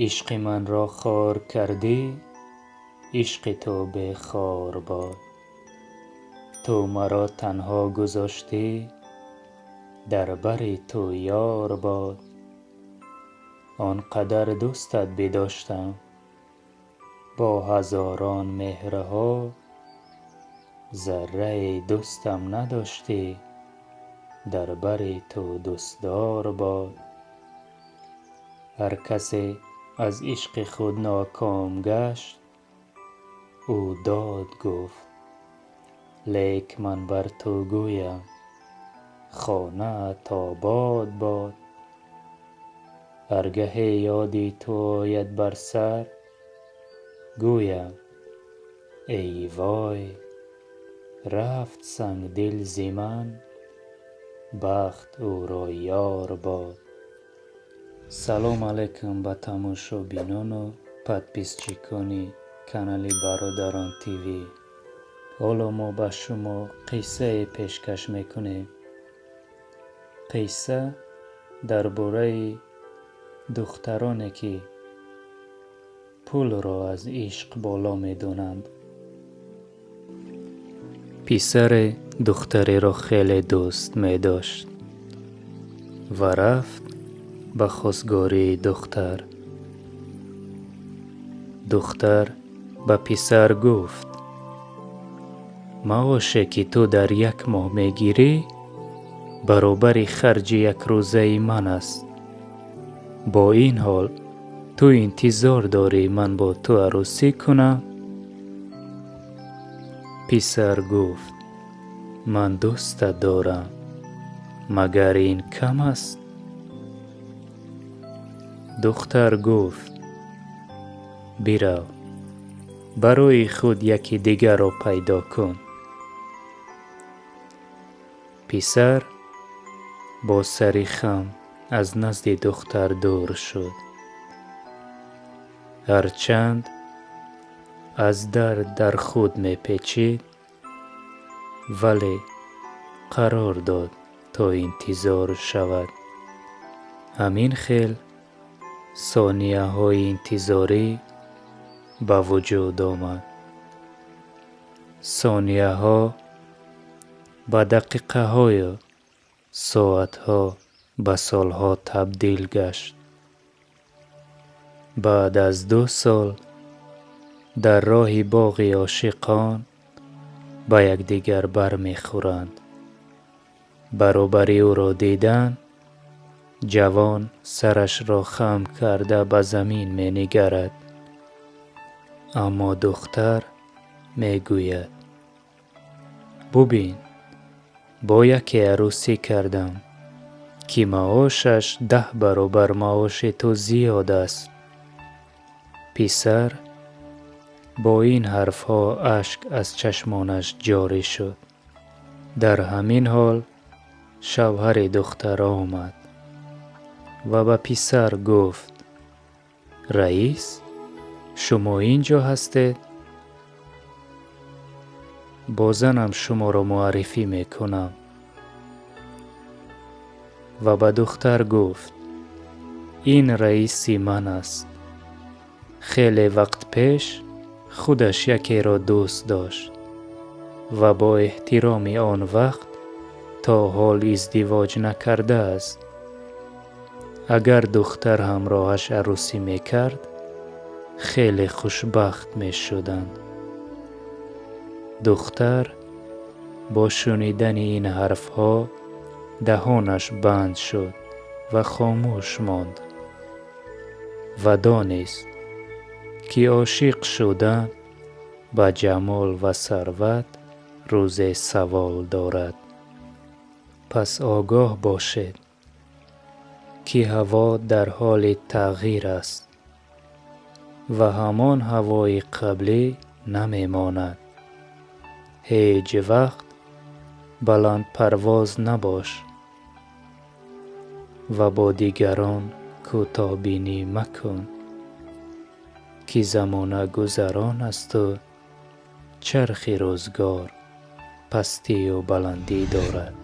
Ишқи манро хор кардӣ, ишқи ту бехор бод. Ту маро танҳо гузоштӣ, дар бари ту ёр бод. Он қадар дӯстат бидоштам, бо ҳазорон меҳрҳо, заррае дӯстам надоштӣ, дар бари ту дӯстдор бод. Ҳар касе аз ишқи худ ноком гашт, ӯ дод гуфт, лек ман бар ту гӯям, хонаат обод бод. Ҳар гаҳе ёди ту ояд бар сар, гӯям эй вой, рафт сангдил зи ман, бахт ӯро ёр бод. Салом алайкум ба тамошобинону подписчикони канали Бародарон ТВ. Ҳоло мо ба шумо қиссае пешкаш мекунем. Қисса дар бораи духтароне, ки пулро аз ишқ боло медонанд. Писаре духтареро хеле дӯст медошт ва рафт ба хостгории духтар. Духтар ба писар гуфт: маоше, ки ту дар як моҳ мегирӣ, баробари харҷи якрӯзаи ман аст. Бо ин ҳол ту интизор дорӣ ман бо ту арӯсӣ кунам? Писар гуфт: ман дӯстат дорам, магар ин кам аст? Духтар гуфт: бирав, барои худ яки дигарро пайдо кун. Писар бо сари хам аз назди духтар дур шуд. Ҳарчанд аз дард дар худ мепечид, вале қарор дод, то интизор шавад. Ҳамин хел сонияҳои интизорӣ ба вуҷуд омад. Сонияҳо ба дақиқаҳою соатҳо ба солҳо табдил гашт. Баъд аз 2 сол дар роҳи боғи ошиқон ба якдигар бармехӯранд. Баробари ӯро дидан, ҷавон сарашро хам карда ба замин менигарад. Аммо духтар мегӯяд: бубин, бо яке арӯсӣ кардам, ки маошаш 10 баробар маоши ту зиёд аст. Писар бо ин ҳарфҳо ашк аз чашмонаш ҷорӣ шуд. Дар ҳамин ҳол шавҳари духтар омад ва ба писар гуфт: раис, шумо ин ҷо ҳастед? Бо занам шуморо муаррифӣ мекунам. Ва ба духтар гуфт: ин раиси ман аст. Хеле вақт пеш худаш якеро дӯст дошт ва бо эҳтироми он вақт то ҳол издивоҷ накардааст. Агар духтар ҳамроҳаш арӯсӣ мекард, хеле хушбахт мешуданд. Духтар бо шунидани ин ҳарфҳо даҳонаш банд шуд ва хомӯш монд ва донист, ки ошиқ шудан ба ҷамол ва сарват рӯзе савол дорад. Пас огоҳ бошед, ки ҳаво дар ҳоли тағйир аст ва ҳамон ҳавои қаблӣ намемонад. Ҳеҷ вақт баландпарвоз набош ва бо дигарон кӯтоҳбинӣ макун, ки замона гузарон асту чархи рӯзгор пастию баландӣ дорад.